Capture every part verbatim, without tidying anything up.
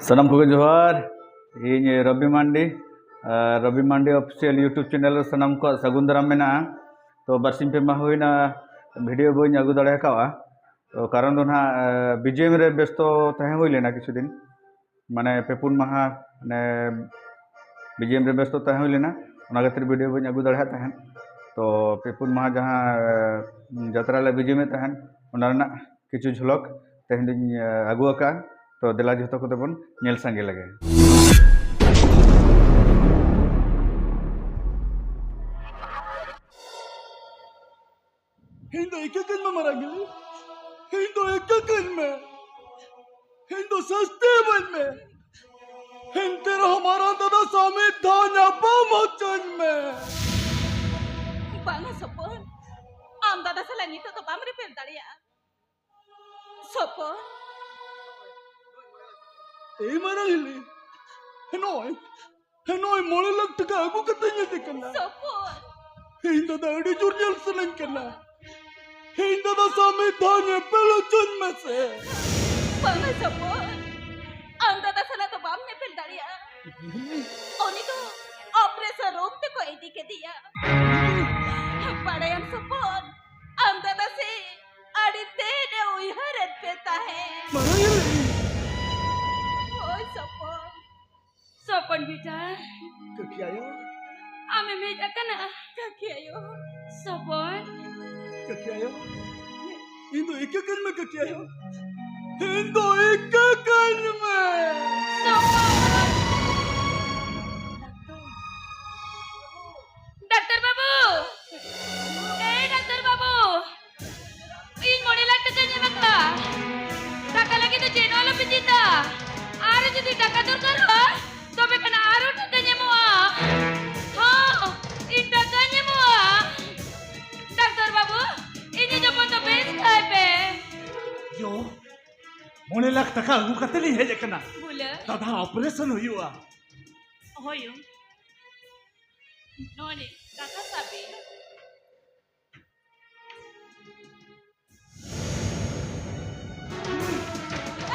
ᱥᱟᱱᱟᱢ ᱠᱚᱜᱮ ᱡᱚᱦᱟᱨ᱾ ᱤᱧ ᱨᱚᱵᱤ ᱢᱟᱱᱰᱤ, ᱟᱨ ᱨᱚᱵᱤ ᱢᱟᱱᱰᱤ ᱚᱯᱷᱤᱥᱤᱭᱟᱞ YouTube ᱪᱮᱱᱮᱞ ᱨᱮ ᱥᱟᱱᱟᱢ ᱠᱚᱣᱟᱜ ᱥᱟᱹᱜᱩᱱ ᱫᱟᱨᱟᱢ ᱢᱮᱱᱟᱜᱼᱟ᱾ ᱛᱚ, ᱵᱟᱨᱥᱤᱧ ᱯᱮ ᱢᱟᱦᱟ ᱦᱩᱭᱱᱟ, ᱵᱷᱤᱰᱤᱭᱳ ᱵᱟᱹᱧ ᱟᱹᱜᱩ ᱫᱟᱲᱮ ᱟᱠᱟᱫᱼᱟ᱾ ᱛᱚ, ᱠᱟᱨᱚᱱ ᱫᱚ ᱱᱟᱦᱟᱜ, ᱟᱸ, BGM ᱨᱮ ᱵᱮᱥᱛᱚ ᱛᱟᱦᱮᱸ ᱦᱩᱭ ᱞᱮᱱᱟ ᱠᱤᱪᱷᱩ ᱫᱤᱱ, ᱢᱟᱱᱮ ᱯᱮ ᱯᱩᱱ ᱢᱟᱦᱟ, ᱢᱟᱱᱮ BGM ᱨᱮ ᱵᱮᱥᱛᱚ ᱛᱟᱦᱮᱸ ᱦᱩᱭ ᱞᱮᱱᱟ, ᱚᱱᱟ ᱠᱷᱟᱹᱛᱤᱨ ᱵᱷᱤᱰᱤᱭᱳ ᱵᱟᱹᱧ ᱟᱹᱜᱩ ᱫᱟᱲᱮᱭᱟᱜ ᱛᱟᱦᱮᱸᱫ᱾ ᱛᱚ, ᱯᱮ ᱯᱩᱱ ᱢᱟᱦᱟ ᱡᱟᱦᱟᱸ, ᱟᱸ, ᱡᱟᱛᱨᱟ ᱞᱮ BGM ᱮᱫ ᱛᱟᱦᱮᱸᱫ, ᱚᱱᱟ ᱨᱮᱱᱟᱜ ᱠᱤᱪᱷᱩ ᱡᱷᱚᱞᱚᱠ ᱛᱮᱦᱮᱧ ᱫᱚᱧ, ᱟᱸ, ᱟᱹᱜᱩ ᱟᱠᱟᱫᱼᱟ᱾ ᱛᱚ, ᱫᱮᱞᱟ ᱡᱷᱚᱛᱚ ᱠᱚᱛᱮ ᱵᱚᱱ ᱧᱮᱞ ᱥᱟᱸᱜᱮ ᱞᱮᱜᱮ᱾ ᱤᱧ ᱫᱚ ᱤᱠᱟᱹ ᱠᱟᱹᱧ ᱢᱮ ᱢᱟᱨᱟᱝ ᱜᱮ, ᱤᱧ ᱫᱚ ᱤᱠᱟᱹ ᱠᱟᱹᱧ ᱢᱮ, ᱤᱧ ᱫᱚ ᱥᱟᱹᱥᱛᱤ ᱤᱢᱟᱹᱧ ᱢᱮ, ᱮᱱᱛᱮ ᱨᱮᱦᱚᱸ ᱢᱟᱨᱟᱝ ᱫᱟᱫᱟ ᱥᱟᱶ ᱢᱤᱫ ᱫᱷᱟᱣ ᱧᱟᱯᱟᱢ ᱦᱚᱪᱚᱧ ᱢᱮ᱾ ᱵᱟᱝᱟ ᱥᱚᱯᱚᱱ, ᱟᱢ ᱫᱟᱫᱟ ᱥᱟᱞᱟᱜ ᱱᱤᱛᱚᱜ ᱫᱚ ᱵᱟᱢ ᱨᱮᱯᱮᱨ ᱫᱟᱲᱮᱭᱟᱜᱼᱟ᱾ ᱥᱚᱯᱚᱱ᱾ ᱮᱭ ᱢᱟᱨᱟᱝ ᱦᱤᱞᱤ, ᱱᱚᱜᱼᱚᱭ, ᱱᱚᱜᱼᱚᱭ ᱢᱚᱬᱮ ᱞᱟᱠᱷ ᱴᱟᱠᱟ ᱟᱹᱜᱩ ᱠᱟᱛᱮᱧ ᱦᱮᱡ ᱟᱠᱟᱱᱟ᱾ ᱥᱚᱯᱚᱱ᱾ ᱤᱧ ᱫᱟᱫᱟ ᱟᱹᱰᱤ ᱡᱳᱨ ᱧᱮᱞ ᱥᱟᱱᱟᱧ ᱠᱟᱱᱟ᱾ ᱤᱧ ᱫᱟᱫᱟ ᱥᱟᱶ ᱢᱤᱫ ᱫᱷᱟᱣ ᱧᱮᱯᱮᱞ ᱦᱚᱪᱚᱧ ᱢᱮᱥᱮ᱾ ᱵᱟᱝᱟ ᱥᱚᱯᱚᱱ, ᱟᱢ ᱫᱟᱫᱟ ᱥᱟᱞᱟᱜ ᱫᱚ ᱵᱟᱢ ᱧᱮᱯᱮᱞ ᱫᱟᱲᱮᱭᱟᱜᱼᱟ᱾ ᱩᱱᱤ ᱫᱚ ᱚᱯᱟᱨᱮᱥᱚᱱ ᱨᱩᱢ ᱛᱮᱠᱚ ᱤᱫᱤ ᱠᱮᱫᱮᱭᱟ᱾ ᱵᱟᱲᱟᱭᱟᱢ ᱥᱚᱯᱚᱱ, ᱟᱢ ᱫᱟᱫᱟ ᱥᱮ ᱟᱹᱰᱤ ᱛᱮᱫ ᱮ ᱩᱭᱦᱟᱹᱨᱮᱫ ᱯᱮ ᱛᱟᱦᱮᱸ᱾ ᱢᱟᱨᱟᱝ ᱦᱤᱞᱤ᱾ ᱦᱳᱭ ᱥᱚᱯᱚᱱ᱾ ᱥᱚᱯᱚᱱ ᱵᱮᱴᱟ᱾ ᱠᱟᱹᱠᱤ ᱟᱭᱳ᱾ ᱟᱢᱮᱢ ᱦᱮᱡ ᱟᱠᱟᱱᱟ? ᱠᱟᱹᱠᱤ ᱟᱭᱳ᱾ ᱥᱚᱯᱚᱱ᱾ ᱠᱟᱹᱠᱤ ᱟᱭᱳ᱾ ᱤᱧ ᱫᱚ ᱤᱠᱟᱹ ᱠᱟᱹᱧ ᱢᱮ ᱠᱟᱹᱠᱤ ᱟᱭᱳ᱾ ᱤᱧ ᱫᱚ ᱤᱠᱟᱹ ᱠᱟᱹᱧ ᱢᱮ᱾ ᱥᱚᱯᱚᱱ᱾ ᱰᱟᱠᱛᱟᱨ ᱵᱟᱹᱵᱩ! ᱮ ᱰᱟᱠᱛᱟᱨ ᱵᱟᱹᱵᱩ! ᱤᱧ ᱢᱚᱬᱮ ᱞᱟᱠᱷ ᱴᱟᱠᱟᱧ ᱮᱢ ᱟᱠᱟᱫᱼᱟ᱾ ᱴᱟᱠᱟ ᱞᱟᱹᱜᱤᱫ ᱫᱚ ᱪᱮᱫ ᱦᱚᱸ ᱟᱞᱚᱯᱮ ᱪᱤᱱᱛᱟᱹ᱾ ᱟᱨ ᱡᱩᱫᱤ ᱴᱟᱠᱟ ᱫᱚᱨᱠᱟᱨᱚᱜᱼᱟ, ᱛᱚᱵᱮ ᱠᱷᱟᱱ ᱟᱨᱦᱚᱸ ᱴᱟᱠᱟᱧ ᱮᱢᱚᱜᱼᱟ᱾ ᱦᱚᱸ, ᱤᱧ ᱴᱟᱠᱟᱧ ᱮᱢᱚᱜᱼᱟ᱾ ᱰᱟᱠᱛᱟᱨ ᱵᱟᱹᱵᱩ, ᱤᱧᱤᱡ ᱦᱚᱯᱚᱱ ᱫᱚ ᱵᱮᱥ ᱠᱟᱭ ᱯᱮ᱾ ᱭᱳ, ᱢᱚᱬᱮ ᱞᱟᱠᱷ ᱴᱟᱠᱟ ᱟᱹᱜᱩ ᱠᱟᱛᱮ ᱞᱤᱧ ᱦᱮᱡ ᱟᱠᱟᱱᱟ᱾ ᱵᱩᱞᱟᱹ᱾ ᱫᱟᱫᱟ ᱚᱯᱟᱨᱮᱥᱚᱱ ᱦᱩᱭᱩᱜᱼᱟ᱾ ᱦᱳᱭ ᱭᱳ᱾ ᱱᱚᱜᱼᱚᱭ ᱞᱤᱧ ᱠᱟᱛᱷᱟ ᱥᱟᱵ ᱵᱤᱱ᱾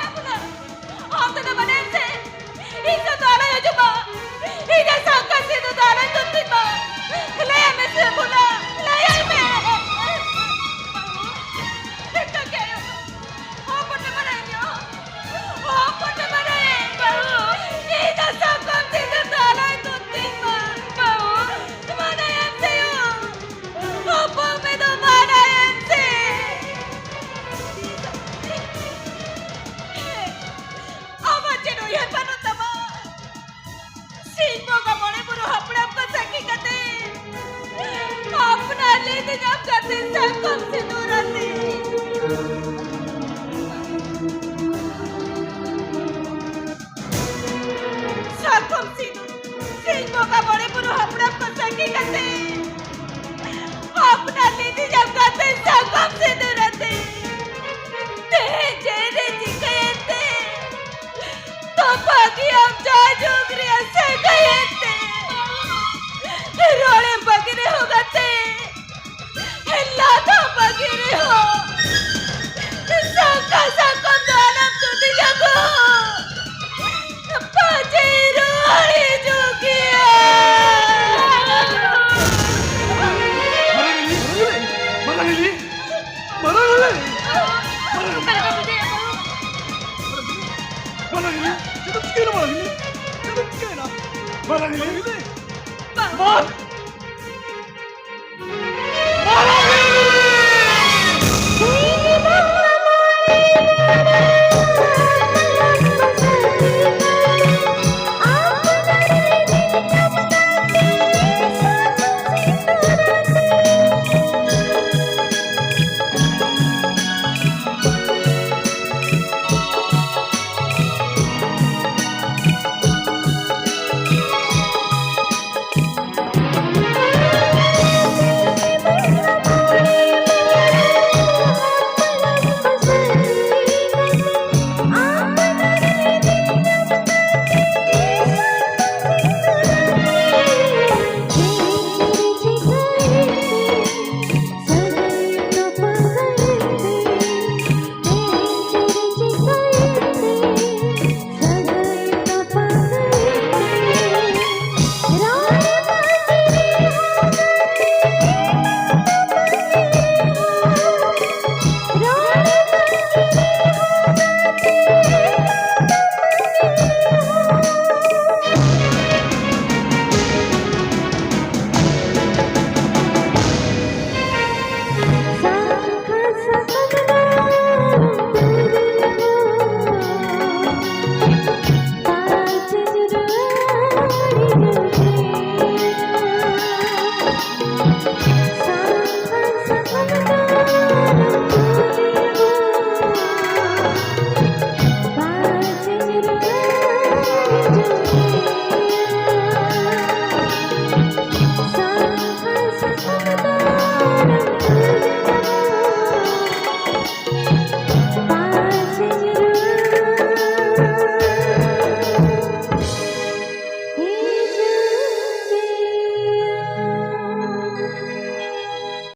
ᱮ ᱵᱩᱞᱟᱹ, ᱚᱱᱛᱮ ᱫᱚ ᱵᱟᱰᱟᱭᱟᱢ ᱥᱮ ᱦᱤᱡᱩᱜ ᱢᱟ᱾ ᱤᱧᱟᱹᱜ ᱥᱟᱸᱠᱟ ᱥᱤᱸᱫᱩᱨ ᱫᱚ ᱟᱞᱚᱭ ᱛᱩᱫ ᱛᱤᱧ ᱢᱟ᱾ ᱞᱟᱹᱭᱟᱭ ᱢᱮ ᱥᱮ ᱵᱷᱩᱞᱟ, ᱞᱟᱹᱭᱟᱭ ᱢᱮ᱾ ᱮᱴᱟᱜ ᱜᱮ ᱟᱭᱳ᱾ ᱦᱚᱯᱚᱱ ᱮ ᱢᱟᱱᱟᱭ ᱢᱮ᱾ ᱦᱚᱯᱚᱱ ᱮ ᱢᱟᱱᱟᱭ᱾ ᱵᱟᱹᱦᱩ, ᱤᱧᱟᱹᱜ ᱥᱟᱸᱠᱟ ᱥᱤᱸᱫᱩᱨ ᱫᱚ ᱟᱞᱚᱭ ᱛᱩᱫ ᱛᱤᱧ ᱢᱟ᱾ ᱵᱟᱹᱦᱩ, ᱢᱟᱱᱟᱭᱮᱢ ᱥᱮ ᱭᱳ᱾ ᱦᱚᱯᱚᱱ ᱢᱮ ᱫᱚ ᱢᱟᱱᱟᱭᱮᱢ ᱥᱮ᱾ ᱟᱢᱟᱜ ᱪᱮᱫ ᱩᱭᱦᱟᱹᱨ ᱵᱟᱹᱱᱩᱜ ᱛᱟᱢᱟ? ᱥᱤᱧ ᱵᱚᱸᱜᱟ ᱢᱚᱬᱮ ᱵᱩᱨᱩ ᱦᱟᱯᱲᱟᱢ ᱠᱚ ᱥᱟᱹᱠᱷᱤ ᱠᱟᱛᱮ, ᱟᱯᱱᱟᱨ ᱞᱤᱫᱤᱧᱟᱢ ᱜᱟᱛᱮ ᱥᱟᱠᱚᱢ ᱥᱤᱸᱫᱩᱨ ᱟᱛᱮ᱾ ᱥᱟᱠᱚᱢ ᱥᱤᱸᱫᱩᱨ, ᱥᱤᱧ ᱵᱚᱸᱜᱟ ᱢᱚᱬᱮ ᱵᱩᱨᱩ ᱦᱟᱯᱲᱟᱢ ᱠᱚ ᱥᱟᱹᱠᱷᱤ ᱠᱟᱛᱮ, ᱟᱯᱱᱟᱨ ᱞᱤᱫᱤᱧᱟᱢ ᱜᱟᱛᱮ ᱥᱟᱠᱚᱢ ᱥᱤᱸᱫᱩᱨ ᱟᱛᱮ᱾ ᱛᱮᱦᱮᱧ ᱡᱮ ᱨᱮ ᱪᱤᱠᱟᱹᱭᱮᱱ ᱛᱮ? ᱛᱚᱯᱟ ᱜᱮᱭᱟᱢ ᱡᱟᱭᱡᱩᱜᱽ ᱨᱮᱭᱟᱜ ᱥᱟᱹᱜᱟᱹᱭ ᱮᱱᱛᱮ᱾ ᱨᱚᱲᱮᱢ ᱵᱟᱹᱜᱤ ᱨᱮᱦᱚᱸ ᱜᱟᱛᱮ, ᱞᱟᱸᱫᱟ ᱵᱟᱹᱜᱤ ᱨᱮᱦᱚᱸ, ᱥᱟᱸᱠᱟ ᱥᱟᱠᱚᱢ ᱫᱚ ᱟᱞᱚᱢ ᱛᱩᱫᱤᱧᱟ ᱜᱚ᱾ ᱯᱟᱪᱮᱭ ᱨᱩᱣᱟᱹᱲ ᱦᱤᱡᱩᱜ ᱜᱮᱭᱟ᱾ ᱢᱟᱨᱟᱝ ᱦᱤᱞᱤ, ᱢᱟᱨᱟᱝ ᱦᱤᱞᱤ, ᱢᱟᱨᱟᱝ ᱦᱤᱞᱤ᱾ ᱚᱠᱟ ᱞᱮᱠᱟ ᱵᱩᱡᱷᱟᱹᱣᱮᱫᱼᱟ ᱵᱟᱹᱦᱩ? ᱢᱟᱨᱟᱝ ᱦᱤᱞᱤ, ᱪᱮᱫ ᱮᱢ ᱪᱤᱠᱟᱹᱭᱮᱱᱟ ᱢᱟᱨᱟᱝ ᱦᱤᱞᱤ? ᱪᱮᱫ ᱮᱢ ᱪᱤᱠᱟᱹᱭᱮᱱᱟ? ᱢᱟᱨᱟᱝ ᱦᱤᱞᱤ, ᱵᱟᱹᱦᱩ᱾ ᱢᱟᱨ!